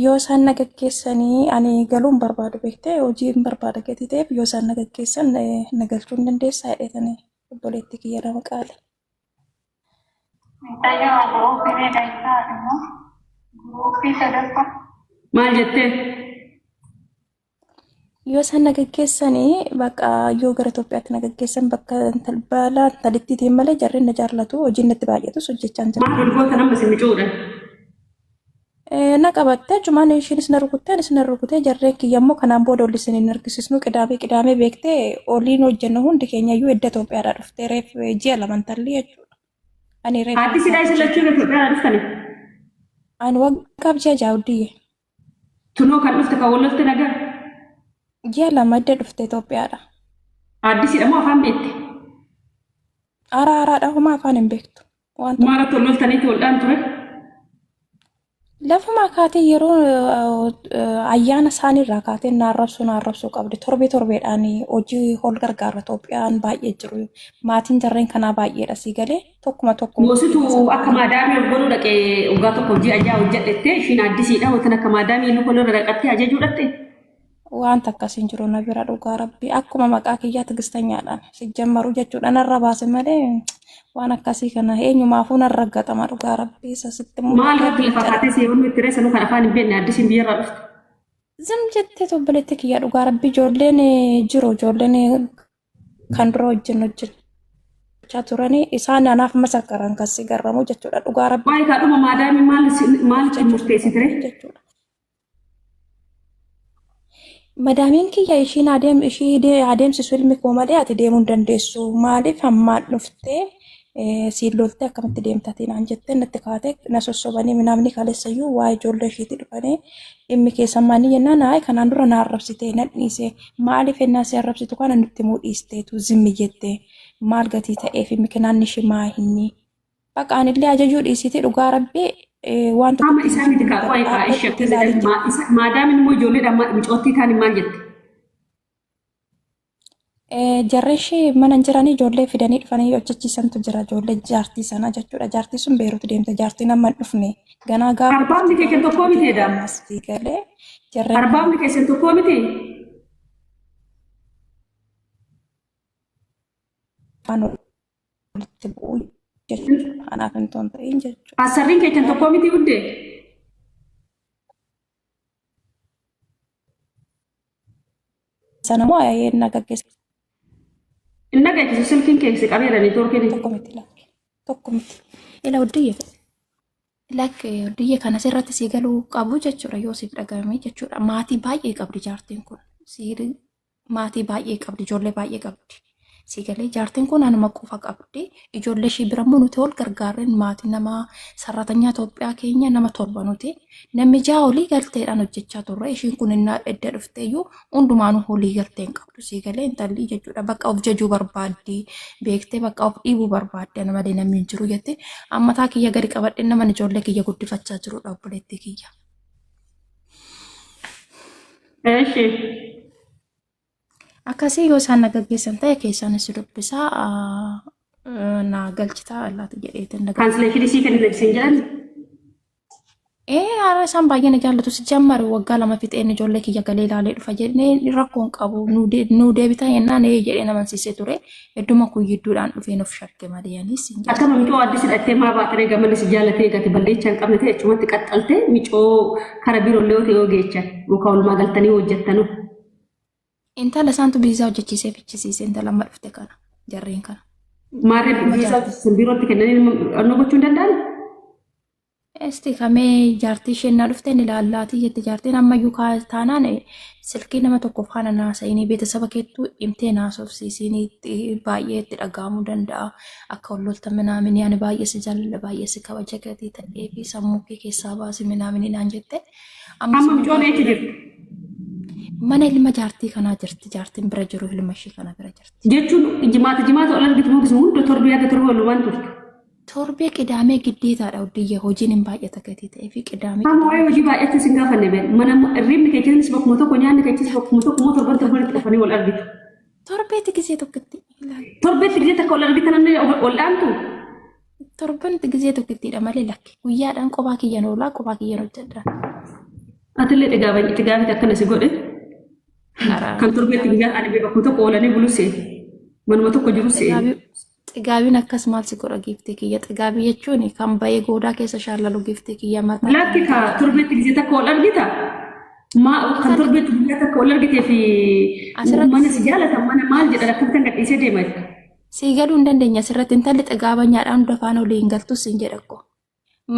Yoo isaan na gaggeessanii ani galuu hin barbaadu beektee hojii hin barbaada gatii ta'eef yoo isaan na gaggeessan na galchuu hin dandeessaa jedheetani obboleettii kiyya nama qaali. Mucayyoo guruupii meeqa isaa immoo guruupii sadaffaa. Maal jettee? Yoo isaan na gaggeessanii bakka yoo gara Itoophiyaatti na gaggeessan bakka balaa intalittiitiin malee jarreen na jaallatu hojiin natti baay'atus hojjechaan jira. Maal ol goota nama si micuudhaan? Na qabatte achumaan ishiinis na rukutte anis na rukute jarreen kiyya immoo kanaan booda ol isin hin argisisnu qidaamee qidaamee beektee oliin hojjennu hundi keenya iyyuu edda Itoophiyaadhaa dhuftee reef ji'a lama intalli jechuudha. Ani reef Haadhi sidhaa isin lachuu Itoophiyaadhaa dhuftani? Ani waggaaf ji'a ja'a uddiyye. Tunoo kan dhufte kan wal nagaa. Ji'a 2 edda dhufte Itoophiyaadha. Addisiidha moo afaan beekti? Haaraa haaraadha homaa afaan hin beektu. Waan tokko. Maara tolloltaniitti wal dhaan ture? Lafumaa kaatee yeroo ayyaana isaaniirraa kaatee na arrabsuu na arrabsuu qabdi. Torbee torbeedhaan hojii hol gargaarra Itoophiyaan baay'ee jiru. Maatiin jarreen kanaa baay'eedha sii galee tokkuma tokko. Moositu akka maadaamii of godhuu dhaqee waggaa tokko hojii ajaa hojjedhette ishiin addisiidha wantan akka maadaamii luka irra dhaqattee ajajuu dhaqxe. Wanta akkas hin jiru na bira dhugaa rabbii akkuma maqaa kiyyaa tigistanyaadhaan si jammaru jechuudha narra baase malee waan akkasii kana eenyumaafuu narra gaxama dhugaa rabbii isa sitti Maal irratti lafa kaatee si yeroo itti reessanuu kan afaan hin beekne addisiin biyyarraa dhufte. Zim jettee obboleetti kiyya dhugaa rabbii ijoolleen jiru ijoolleen kan dura wajjin hojjechaa turanii isaan anaaf masakkaran kan si garramu jechuudha dhugaa rabbii Waa'ee kaadhuma maadaamii maal maal itti murteessite jechuudha. Madaamiin kiyya ishiin adeem ishii adeemsisu ilmi koo malee ati deemuu hin dandeessu maaliif hammaan dhuftee siin loltee akkamitti deemta ati naan jettee natti kaatee na sossobanii minaamni kaleessayyuu waa ijoollee ishiitti dhufanii dhimmi keessan maanii jennaan hayi kanaan dura na arrabsitee na dhiise maaliif ennaa si arrabsitu kana nutti himuu dhiisteetu zimmi jette maal gatii ta'eef mikinaanni ishii maa hinni baqa anillee ajajuu dhiisiti dhugaa rabbii waan tokko Qaama isaa miti kaa qo'ee kaa ishee akkas jedhan maadaamiin immoo ijoolleedhaan micoottii taani maal jette? Jarri ishee mana hin jiranii ijoollee fidanii dhufanii hojjechiisantu jira ijoollee jaartii sana jechuudha. Jaartii sun Beerut deemte jaartiin amma hin dhufne ganaa gaafa Arbaabni keessan tokkoo miti edaa? ammas galee jarreen Arbaabni keessan tokkoo miti? afaan walitti bu'uu jechuudha. Kanaaf hin toon ta'in jechuudha. Asarriin keessan tokkoo miti hundee? Sana moo na gaggeessa Hin dhaggeessisu silkiin keessi qabeera neetwoorkiin. Tokko miti lakki. Tokko miti. Ila uddiyye. Lakki uddiyye kana sirratti sii galuu qabu jechuudha yoo siif dhagahame jechuudha. Maatii baay'ee qabdi jaartiin kun. Sii Maatii baay'ee qabdi, ijoollee baay'ee qabdi. Sii galee jaartiin kun anuma qofa qabdi. Ijoollee ishii bira immoo nuti ol gargaarreen maatii nama sarratanyaa Itoophiyaa keenya nama torba nuti. Namni ja'a olii galteedhaan hojjechaa turre. Ishiin kun innaa edda dhufteeyyuu hundumaanuu olii galtee hin qabdu. Sii galee intalli jechuudha. Bakka of jajuu barbaaddi. Beektee bakka of dhiibuu barbaaddi. Ana malee namni hin jiru jette. Ammataa kiyya gadi qabadhee naman ijoollee kiyya guddifachaa jirudha obboleettii kiyya. Eshi. Akkasii yoo isaan na gaggeessan ta'e keessaan si dubbisaa na galchitaa allaata jedheetin na Translation sii kenna siin jedhan. Ee haala isaan baay'ee na jaallatu si jammari waggaa 2 fixeen ijoollee kiyya galee ilaalee dhufa jedhee rakkoon qabu nu deebitaa jennaan ee jedhee na amansiisee ture hedduma kuyyidduudhaan dhufeen of shakke malee anis hin jedhu. Akkama micoo addis hidhattee maa baataree gamanni si jaalatee gati balleechaa hin qabne ta'e achumatti qaxxaltee micoo kara biroollee yoo ta'e yoo geechan yookaan walumaa galtanii hojjettanu. Intala isaantu biizaa hojjechiisee fichisiise intala amma dhufte kana jarreen kana. Maarree biizaa hojjechiisan biirootti kennanii annoo gochuu hin danda'an? Esti kamee jaartii isheen na dhufte ni ilaallaatii jette jaartiin ammayyuu taanaan silkii nama tokko faana naasa'inii beetasaba keettuu himtee naasofsiisiin baay'ee itti dhaga'amuu danda'a akka wal loltan minaaminii ani baay'ee si jaalladha baay'ee si kabaja gatii ta'ee fi sammuu kee keessaa baasi minaaminii naan jette. Ammas Amma micoon eessa jirti? Mana ilma jaartii kanaa jirti jaartiin bira jiru ilma ishee kana bira jirti. Jechuun jimaata jimaata ol argitu moo hunda torbee haga torbee walumaan turtu. Torbee qidaamee giddeetaadha uddiyya hojiin hin baay'ata gatii ta'ee fi qidaamee Amma waa'ee hojii baay'achuu sin gaafanne bee mana hirribni keessanis bakkuma tokko nyaanni keessanis bakkuma tokko moo torban torbanitti dhufanii wal argitu. Torbeetti gisee tokkotti ilaali. Torbeetti gisee takka wal argitan namni wal dhaantu. Torbanitti gisee tokkittiidha malee lakki guyyaadhaan qophaa kiyyan oolaa qophaa kiyyan hojjedha. Atillee xigaabiti akkana si godhe. Kan torbeetti guyyaa ani beeku tokko oolanii bulu see. Manuma tokko jiru see. Xigaabiin akkas maal si godha giiftii kiyya? Xigaabii jechuun kan bahee goodaa keessa shaallalu giiftii kiyya mataa. Lakki ka torbeetti gizee takka ol argita. Ma kan torbeetti guyyaa takka ol argitee fi mana si jaalatan mana maal jedhan akkamitti gadhiisee deema. Sii galuu hin dandeenya asirratti intalli xigaabanyaadhaan hunda faana olii hin galtus siin jedha ko.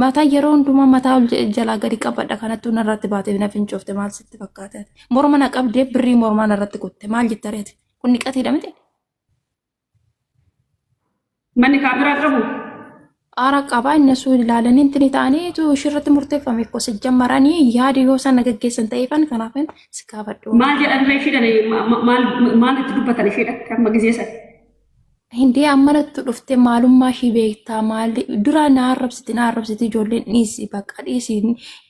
Mataa yeroo hundumaa mataa ol jalaa gadi qabadha kanattuu narratti baatee na fincoofte maal sitti fakkaate? Morma na qabdee birrii mormaa narratti kutte maal jetta reeti? Kun niqatiidha miti? Manni kaameraa qabu. Aara qabaa inni sun ilaalanii intini ta'anii ishirratti murteeffame ko sijjammaranii yaada yoo sana gaggeessan ta'eefan kanaafin si gaafadhu. Maal jedhan ree isheedhaan maal itti dubbatan isheedhaan amma gizee sana? Hindee ammanatti dhuftee maalummaa ishii beektaa maali dura na arrabsiti ijoolleen dhiisi bakka dhiisi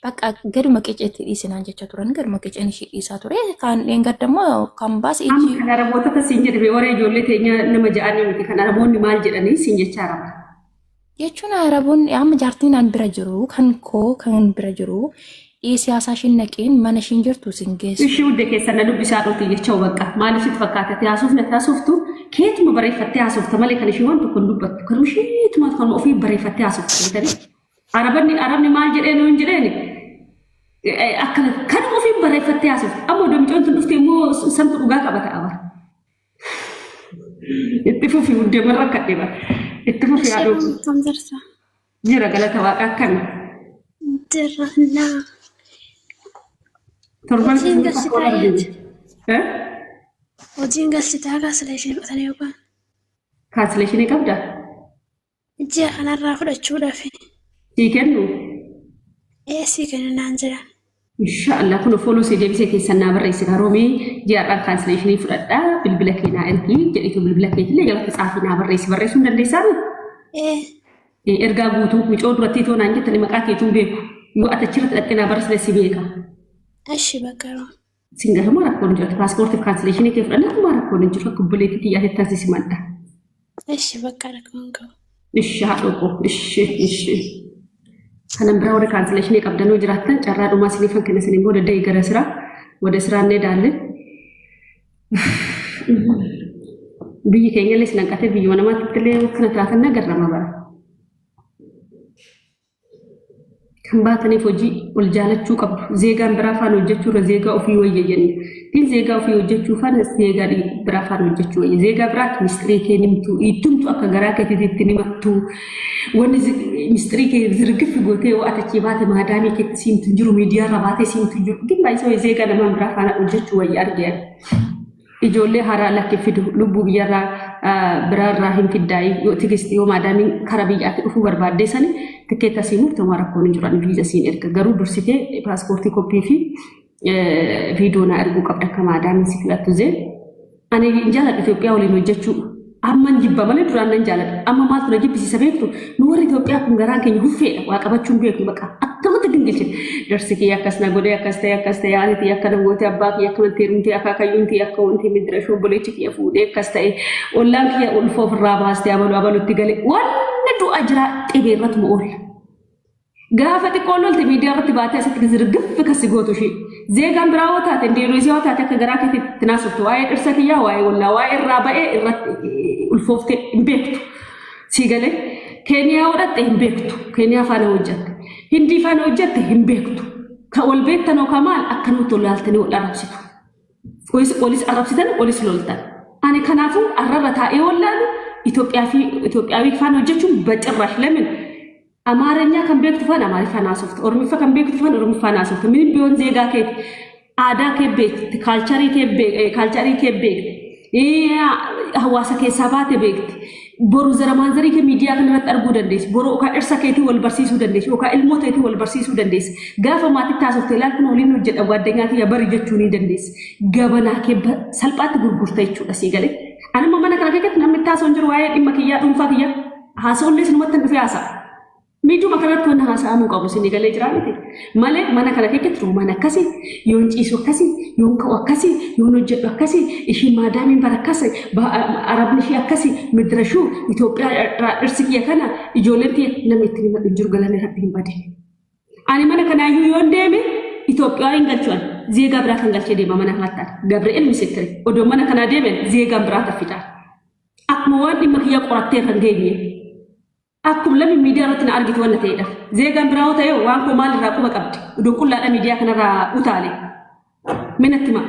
bakka gaduma qeceetti dhiisi naan jecha turan gaduma qeceen ishii dhiisaa ture kan dheengadda immoo kan baase Amma kan Araboota siin jedhame warra ijoollee teenya nama ja'anii miti kan Araboonni maal jedhanii siin jechaa Araba. Jechuun Araboonni amma jaartiin an bira jiru kan koo kan bira jiru siyaasaa ishiin naqeen mana ishiin jirtu sin geessu. Ishii hunda keessan na dubbisaa dhooti jecha bakka maaliif sitti fakkaata ati haasofna ati haasoftu keetuma bareeffattee haasofta malee kan ishii waan tokko hin dubbattu kan ishiituma kan ofii bareeffattee haasoftu beekanii. Arabanni Arabni maal jedhee nuun jedheeni akkana kan ofii bareeffattee haasoftu amma damcoon tun dhufte immoo santu dhugaa qaba ta'a bara. Itti fufi hundee marra kadhe bara. Itti fufi haadhoo. Akkam jirta? Jira galata waaqa akkami. Jirra naa. Torban Hojiin galchitaa yaati. Eh? Hojiin galchitaa kaansileeshinii fudhatanii yookaan Kaansileeshinii qabdaa? Ji'a kanarraa fudhachuudhaaf. Sii kennu? Ee sii kennu naan jedhan. Inshaallah kun follow sii deebisee keessan naa barreessi karoomii ji'aadhaan kaansileeshinii fudhadhaa bilbila kee naa ergii jedhitu bilbila keetillee jalatti tsaafii naa barreessi barreessuu hin dandeessaa mi? Ee. Ergaa guutuu micoo durattii too naan jettani maqaa keetuu hin beeku yoo ati achirratti dhaqxee naa barreessite si beeka. Eshi bakka yeroo. Sin gahumaa rakkoon hin jiru paaspoortiif kaansileeshinii kee fudhannee humaa rakkoon hin jiru akka obboleettii tiyyaatti taasisi simadha. Eshi bakka rakkoon hin qabu. Ishi haadhoo koo ishi ishi. Kanan biraa warri kaansileeshinii qabdanuu jiraattan carraa dhumaa isiniifan kenna isiniin booda da'i gara siraa wada siraa illee daalle. Biyyi keenya illee isin hanqatee biyyuma namaatti illee akkana taatan nagarrama bara. Kan baataniif hojii wal jaalachuu qabdu. Zeegaan biraa faana hojjechuu irra zeegaa ofii wayya jenna. Gin zeegaa ofii hojjechuu faana zeegaa biraa faana hojjechuu wayya. Zeegaa biraatti mistirii kee nimtu, ittumtu akka garaa keetiitti itti nimattu. Wanni mistirii kee zirgiffi gootee yoo ati achii baate maadaamii keetti siimtu hin jiru, miidiyaa irra baatee siimtu hin jiru. Gin baay'isoo zeegaa namaan biraa faana hojjechuu wayya argee. Ijoollee haaraa lakki fidu lubbuu biyyarraa biraarraa hin fiddaayi yoo tigisti yoo maadaamiin kara biyyaatti dhufuu barbaaddee sani tikkeetta sii murte homaa rakkoon hin jiru ani viiza siin erga garuu dursitee paaspoortii koppii fi viidiyoo naa erguu qabda akka maadaamiin si filattu zee ani hin jaaladhu Itoophiyaa waliin hojjechuu amman jibba malee duraan nan jaaladha amma maaltu na jibbisiisa beektu nu warri Itoophiyaa kun garaan keenya huffeedha waa qabachuu hin beeknu bakka akkamatti gingilchine darsi kiyya akkas na godhe akkas ta'e akkas ta'e haati tiyya akkana goote abbaa kiyya akkanatti heerumte akaakayyuun tiyya akka wanti midira ishee obboleechi kiyya fuudhee akkas ta'e ollaan kiyya ulfa ofirraa baaste abalu abalutti gale wanni du'a jira dhibee irratuma oolla. Gaafa xiqqoo lolte miidiyaa irratti baatee asitti zirgiffi kasi gootu ishee. Zeegaan biraa yoo taate indoneesiyaa yoo taate akka garaa keetti itti naasoftu waa'ee dhirsa kiyyaa waa'ee ollaa waa'ee irraa ba'ee irratti ulfooftee hin beektu. Sii galee Keeniyaa yoo dhaqxe hin beektu. Keeniyaa faana hojjatte. Hindii faana hojjatte hin beektu. Kan wal beektan yookaan maal akka nutti ol laaltanii wal arrabsitu. Walis arrabsitan walis loltan. Ani kanaafuu arraba taa'ee wallaalu Itoophiyaa fi Itoophiyaawii faana hojjechuun bacirraash lamin Amaaranyaa kan beektu faana Amaariffaan haasofta. Oromiffa kan beektu faana Oromiffaan haasofta. Minim biyoon zeegaa keeti. Aadaa kee beekti. Kaalcharii kee kaalcharii kee beekti. Hawaasa keessaa baate beekti. Boru zaramaanzarii kee miidiyaa kana irratti arguu dandeessi. Boru yookaan dhirsa keetii wal barsiisuu dandeessi. Yookaan ilmoo teetii wal barsiisuu dandeessi. Gaafa maatitti haasofte ilaal kun waliin hojjedha gaaddanyaa tiyya bari jechuu ni dandeessi. Gabanaa kee salphaatti gurgurta jechuudha sii galee. Anuma mana kana keessatti namni itti haasa'u hin jiru waa'ee dhimma kiyyaa dhuunfaa kiyyaa. Haasa'ullee sinumatti dhufee haasa'a. Miidiyuma kanatti wanni haasa'amuu qabu isin galee jira miti. Malee mana kana keessatti roomaan akkasii, yoon ciisu akkasii, yoon ka'u akkasii, yoon hojjedhu akkasii, ishiin maadaamiin bara akkasii, arabni ishii akkasii, midirashuu, Itoophiyaa irraa dhirsi kiyya kana, ijoolleen tiyya namni ittiin himadhu hin jiru galanni rabbi hin badin. Ani mana kanaayyuu yoon deeme Itoophiyaa hin galchuan zeegaa biraa kan galchee deema mana kanatti. Gabri'eel Misikkire odoo mana kanaa deemen zeegaan biraa taffidha. Akkuma waan dhimma kiyya qorattee kan geenye. Akkuma lammi miidiyaa irratti na argitu waan ta'edha. Zeegaan biraa yoo ta'e waan koo maalirraa quba qabdi? Odoo qullaadha miidiyaa kanarraa utaale. Minatti maa?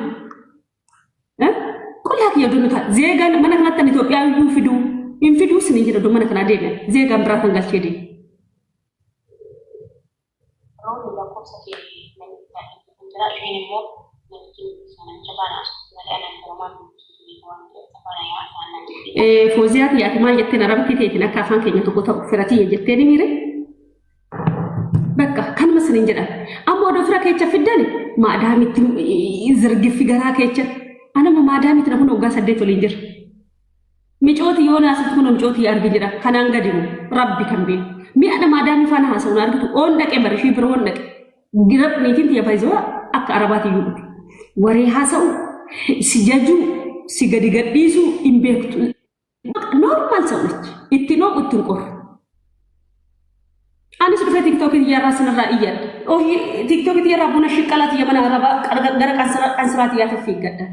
Qullaa kiyya odoo nuta. Zeegaan mana kanatti an Itoophiyaa iyyuu fiduu hin fiduu sinin jedha odoo mana kanaa deemen. Zeegaan biraa kan galchee deema. Roobni lakkoofsa kee namitti kan jira. Isheen immoo namichi namicha faana malee anaan garumaan waan ta'eef faana yaa isaan naan jette. Fooziyaa tiyyaati maal jetteen arabatti teetiin akka afaan keenya tokko ta'u firatiyya jettee ni miire. Bakka kanuma sinin jedhan. Amma odoo fira keecha fiddan maadaamitti zirgiffi garaa keecha. Anama maadaamitti na kun waggaa 8 waliin jira. Micooti yoo naasitti kun micooti argi jira. Kanaan gadi mu rabbi kan beeku. Mi'a maadaamii faana haasa'u na argitu oon dhaqe bari ishii biroo oon dhaqe. Girab niitiin tiyya faayisoo akka arabaati iyyuu dhufe. Waree haasa'u si jajuu si gadi gadhiisuu hin beektu. Normal sa'uuchi ittiin oo'u ittiin qorru. Anis dhufee tiktookii tiyyaarraa sinirraa iyyadha. Ohii tiktookii tiyyaarraa buna shiqqalaa tiyya mana arabaa gara qansiraa tiyyaatiif fiiggadha.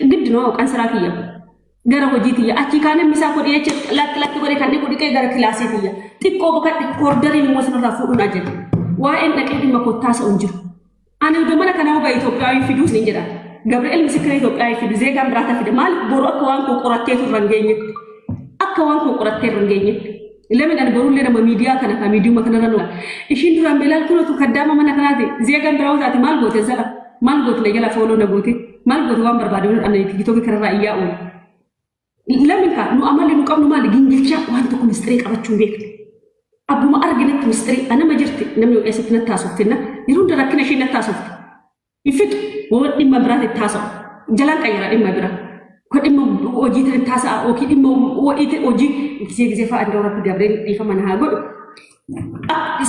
Giddi noo qansiraa tiyya. Gara hojii tiyya achii kaanee misaa koo dhiyeeche lakki lakki godhee kanneen koo dhiqee gara kilaasii tiyya. Xiqqoo bokadhe koordariin immoo sinirraa fuudhuun ajaja. Waa'een dhaqee dhimma koo taasa'u hin jiru. Ani odoo mana kanaa hubaa Itoophiyaa fiduu sin jedha. Gabri'eel Misikiree Itoophiyaa fidu zeegaan biraa fide maaliif boru akka waan koo qoratteetu irra hin geenyetti. Akka waan koo qorattee irra hin geenyetti. Lamin ani borullee nama miidiyaa kana ka miidiyuma kanarra nu. Ishiin duraan beelaan kunootu kaddaama mana kanaati. Zeegaan biraa taate maal goote zala? Maal goote na jala fooloo na goote? Maal goote waan barbaade ani tiktookii kanarraa iyyaa oolu. Lamin kaa nu amalli nu qabnu maali gingilchaa waan tokko mistirii qabachuu hin beeknu. Abbuma arginetti mistirii anama jirti namni eessatti natti haasoftinna yeroo hunda rakkina ishee natti haasofti. Hin fixu waan dhimma biraatti itti haasa'u. Jalaan qayyara dhimma bira. Kan dhimma hojii itti haasa'a yookiin dhimma hojii gisee gisee fa'aa iddoo rabbi Gabriel dhiifama na haa godhu.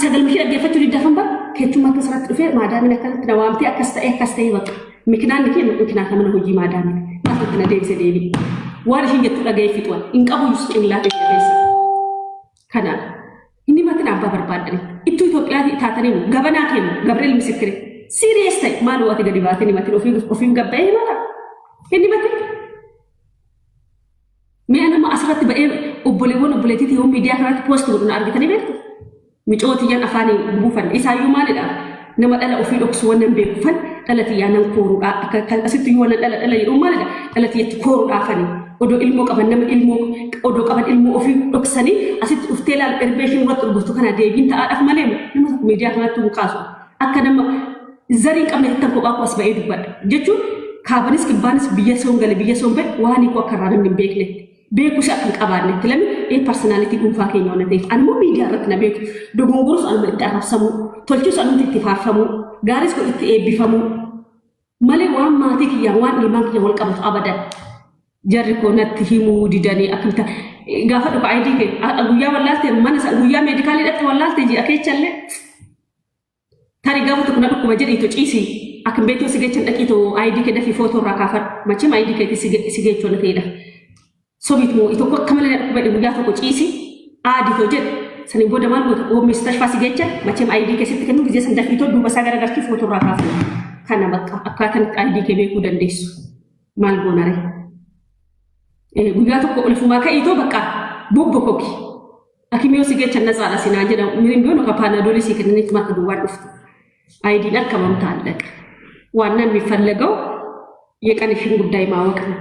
Sagalma ishee dhaggeeffachuu diddaafan bara keessummaa akka asirratti dhufee maadaamiin akkanatti na waamtee akkas ta'ee akkas ta'ee bakka. Mikinaanni kee mikinaata mana hojii maadaamiin. Maal itti na deebise deebi. Waan ishiin jettu dhaga'ee fixuwan hin qabu cimlaa ta'e keessa. Kanaaf inni matin abbaa barbaadani. Ittuu Itoophiyaa taatanii gabanaa kennu Gabriel Misikkire. Serious ta'e maal ati gadi baatee matin ofiin gabba'ee himata. Inni matin. Mi'a nama asirratti ba'ee obboleewwan obboleettiitii yoo miidiyaa kanatti post godhu na argitanii beektu. Micootiyyaan afaanii buufan isaayyuu maalidha? Nama dhala ofii dhoksu waan nan beekufan dhala xiyyaa nan kooruudha. Akka asitti iyyuu waan dhala dhala jedhu maalidha? Dhala xiyyatti kooruudhaafani. Odoo ilmoo qaban nama ilmoo odoo qaban ilmoo ofii dhoksanii asitti dhuftee ilaalu erbee isheen irratti urguftu kana deebiin ta'aadhaaf malee nama tokko miidiyaa kanatti hin kaasu. Akka nama zarii hin qabne tattan kophaa koo as ba'ee dubbadha. Jechuun kaabanis kibbaanis biyya soon gale biyya soon ba'e waan hiikuu akka irraa namni hin beeknetti. Beekus akka hin qabaannetti lami ee personality dhuunfaa keenya waan ta'eef ani immoo miidiyaa irratti na beeku. Dogongorus anuma itti arrabsamuu, tolchus anumti itti faarfamuu, gaaris godhu itti eebbifamuu malee waan maatii kiyyaan waan ilmaan kiyya wal qabatu abadan. Jarri koo natti himuu didanii akkamitti gaafa dhufa ID kee guyyaa wallaalte mana guyyaa meedikaalii dhaqxe wallaalte ji'a keechallee Tari gaafa tokko na dhukkuba jedhiitu ciisi akkin beektuu si gechan dhaqiitu ID kee dafii footoo irraa kaafadhu machim ID keetii si geechuu na ta'edha. Sobiit moo tokko akka malee na dhukkuba jedhi guyyaa tokko ciisi aaditoo jedhu saniin booda maal goota oomis tashfaa si gechan machim ID kee sitti kennu gizee san dafiitoo duuba isaa garagalchii footoo irraa kaafadhu. Kana bakka akkaataan itti ID kee beekuu dandeessu maal goona ree? Guyyaa tokko ulfumaa ka'iitoo bakka bobbokoki. Akimiyoo si geechan natsaadha sinaan jedha mirin biyoon ka paanadoolii sii kennanitti maka duwwaan dhuftu. አይዲን አከማምታ አለቀ። ዋና የሚፈለገው የቀንሽን ጉዳይ ማወቅ ነው።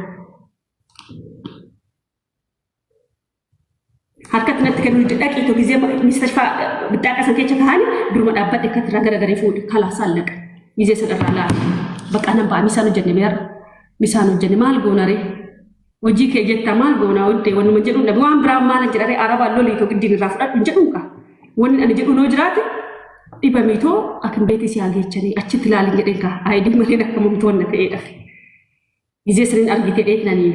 Harkatti natti kennuu dhaqiitu gisee mistashfaa biddaa san keessa kaa'anii duruma dhaabbadhe akkatti irraa garagaree fuudhe kalaas አለቀ። ጊዜ san irraa laala. Bakka nan ba'a misaan hojjenne meerra misaan hojjenne maal goonaree hojii kee jettaa maal goonaa hojjee wannuma jedhuun dhabe waan biraa maal jedharee arabaan loliitoo giddiin irraa fudhadhu hin jedhuun kaa. Wanni ani jedhu noo jiraate dhibamiitoo akin beetii si haa achitti ilaalin jedheen kaa aayidii malee akka mamtuu wanna ta'ee dhafe. Gisee saniin argite dheet nanii.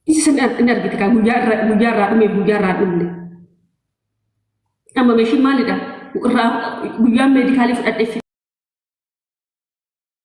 Gisee saniin argite kaa guyyaa irraa dhume guyyaa irraa dhumne. Amma meeshiin maalidha? Irraa guyyaan meedikaalii fudhadhee